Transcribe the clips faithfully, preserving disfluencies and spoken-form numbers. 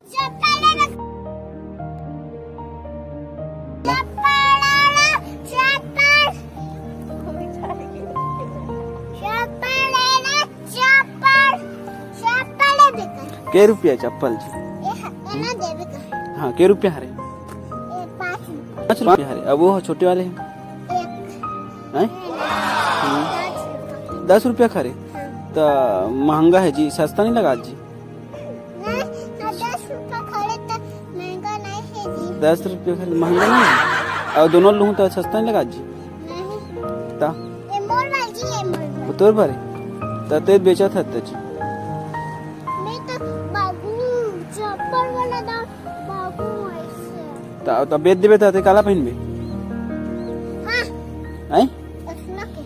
चप्पल लेना। चप्पल लेना, चप्पल। चप्पल लेना, चप्पल। चप्पल लेबे का। के रुपया चप्पल जी? ए ह-, ए ना देबे का। हाँ, के रुपया हरे? ए, पाँच रुपया। पाँच रुपया हरे। अब वो छोटे वाले हैं? एक। हैं? हम्म। पाँच रुपया। दस रुपया खा रहे? हाँ। त महंगा है जी, सस्ता नहीं लगा जी? नहीं, तो दस रुपया खा रहे तो महंगा नहीं है जी। दस रुपया खा रहे, महंगा नहीं है। और दोनों लूँ तो सस्ता नहीं लगा जी? नहीं। ता? ये मोर वाली जी, ये मोर वाली। वो तोर भरे? त ते बेचा था त जी। मैं तो बाबू, चप्पल वाला दाम बाबू ऐसे। त, त बेच देबे त ते काला पहनबे? हाँ। हैं? उतना के।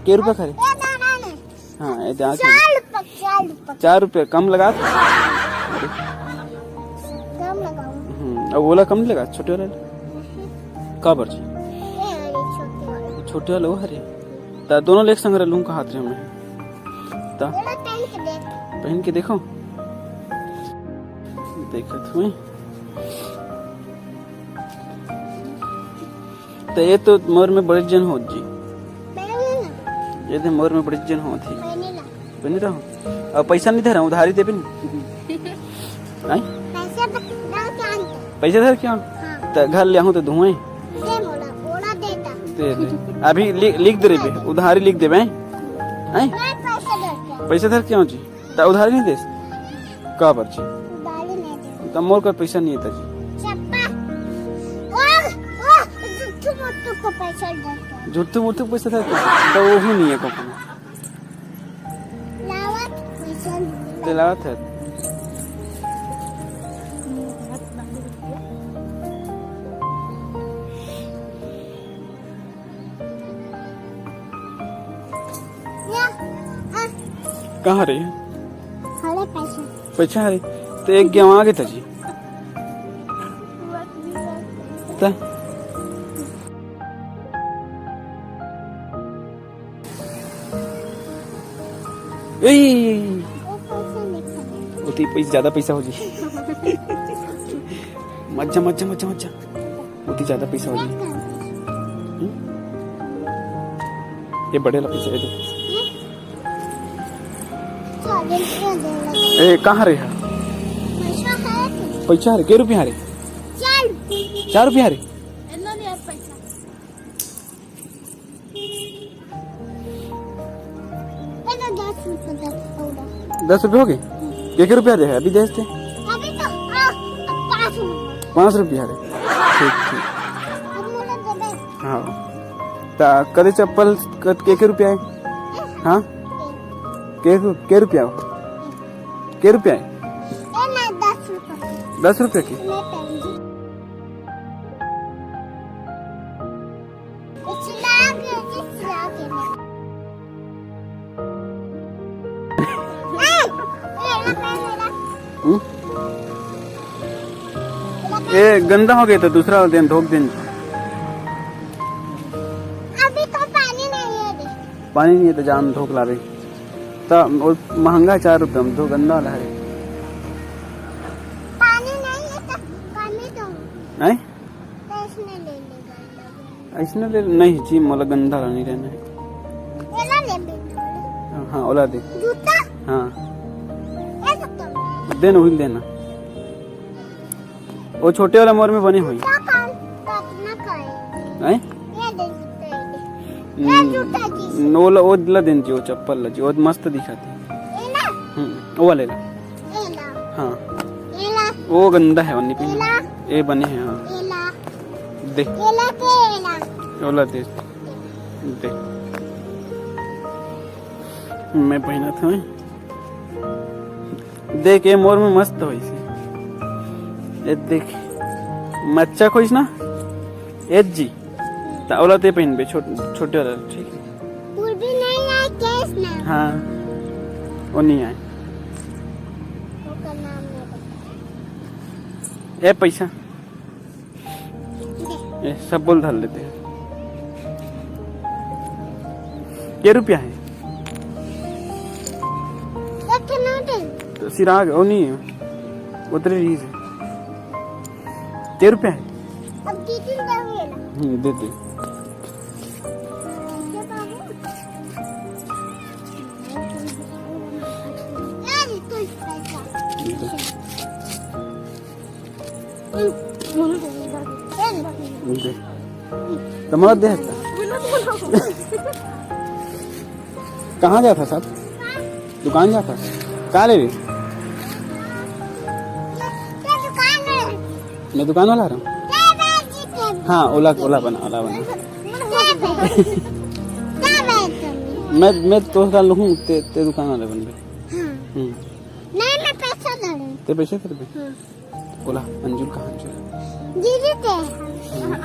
के रुपया खा रहे? ये दाना नहीं। हाँ, ये दे, आ, चार रुपया, चार रुपया। चार रुपया कम लगा। कम लगाओ। हम्म, अब ओला कम लगा, छोटे वाला। हम्म। का बर जी? ये है, ये छोटे वाला। छोटे वाला वो हरे। त दोनों लेके संग लूँ कहात रहे मैं। त ओला पहन के देख। पहन के देखो। देखत हुए। त ये तो मोर में बड़े जन होत जी। पहले ना। ये दे मोर में बड़े जन होत ही। पहले ना। पहले तो। अब पैसा नहीं धरा, उधारी देबे नहीं। नहीं? पैसे ब-, ना क्या अंत? पैसे धर क्या? हाँ। त घर ले आहूँ तो धुएं। दे मोला, मोला देता। दे दे। अभी लि-, लिख दे रे बे, उधारी लिख देबे। हैं? मैं पैसे धर क्या? पैसे धर क्या जी? त उधारी नहीं देस? का बर जी? उधारी नहीं दे। त मोर कर पैसा नहीं था जी। चप्पा। ओ, ओ, झूठू मूठू को पैसा देता। झूठू मूठू पैसा था क्या? त वो ही नहीं है को। लावत पैसा नहीं। ते लावत है। या, आ। कहाँ रे? हरे पैसा। पैसा हरे? त एक गेवा आगे था जी। त? ए, ए, ए, ए। वो पैसा नहीं खाने। ओती पैसा, ज्यादा पैसा हो जी। मत जा, मत जा, मत जा, मत जा। ओती ज्यादा पैसा हो जी। हम्म? ये बड़े वाला पैसा दे दे। ए, कहाँ रे है? पैसा है। पैसा रे, के रुपया रे? चार। चार रुपया रे? इतना नहीं है पैसा। ये तो दस रुपये, दस रुपये हो गए। दस रुपये हो गए? एक ही रुपया दे है, अभी दे दे। अभी तो, आ, पाँच रुपये। पाँच रुपया है। ठीक, ठीक। अब मोला दे दे। हाँ। त कदे चप्पल क-, के, के रुपया है? हाँ? के, के रुपया हो? के रुपया है? ए ना, दस रुपये। दस रुपये की? मैं पहन इचला के, इचला के मैं। ए, ए, ना पहन मेरा। हम्म? ए, गंदा हो गया तो दूसरा दिन धोक दिन। अभी तो पानी नहीं है रे। पानी नहीं है तो जान धोक लावे। त वो महंगा है चार रुपये में, तो गंदा वाला है। पानी नहीं है तो पानी दो। नहीं? तो इसमें ले लेगा। इसने ले नहीं जी, मोला गंदा वाला नहीं लेना है। एला ले ले। हाँ, ओला दे। जूता? हाँ। ये सब तो। दे ना, वही लेना। वो छोटे वाला मोर में बने हुई। का काम? तो अपना खाए। हैं? ये दे जूता, ये दे। हम्म, ये जूता जी। ओला, ओला देन जी, वो चप्पल ला जी, वो मस्त दिखत है। ये ना? हम्म, वो वाले ला। ये ला। हाँ। ये ला। वो गंदा है, वो नहीं पहनना। ये ला। ये बने हैं, हाँ। ये ला। दे। ये ला के ये ला। ओला दे। दे। मैं पहनत हूँ। देख, ये मोर में मस्त होइस। ये देख, मच्छा खोइस ना? ये जी। त ओला ते पहनबे, छोट-, छोटे वाला, ठीक है। वो भी नहीं आए केस ना। हाँ, वो नहीं आए। ओकर नाम नहीं पता। ए पैसा। ए, सब बोल धर लेते हैं। के रुपया है? एक ठो नोट है। तो सिराग, वो नहीं है। उतरे रही से। तेरह रुपया है। अब दीदी देंगे ना। हम्म, दे दे। ये बाबू। यार, तो पैसा। दे। हम्म, बोलो, बोलो, बोलो। दे। तो मत दे हत्ता। बोलो, बोलो। कहाँ जात हस? दुकान जात हस? का लेबे? मैं दुकान वाला हरंव। हाँ, ओला, ओला बना, ओला बना। मैं, मैं तो का लूँ, ते, ते दुकान वाला बनबे। हाँ। हम्म। नहीं, मैं पैसा दे रही हूँ। ते पैसा दे रहे? हाँ। ओला, अंजुल कहाँ, अंजुल? दीदी ते। हम्म।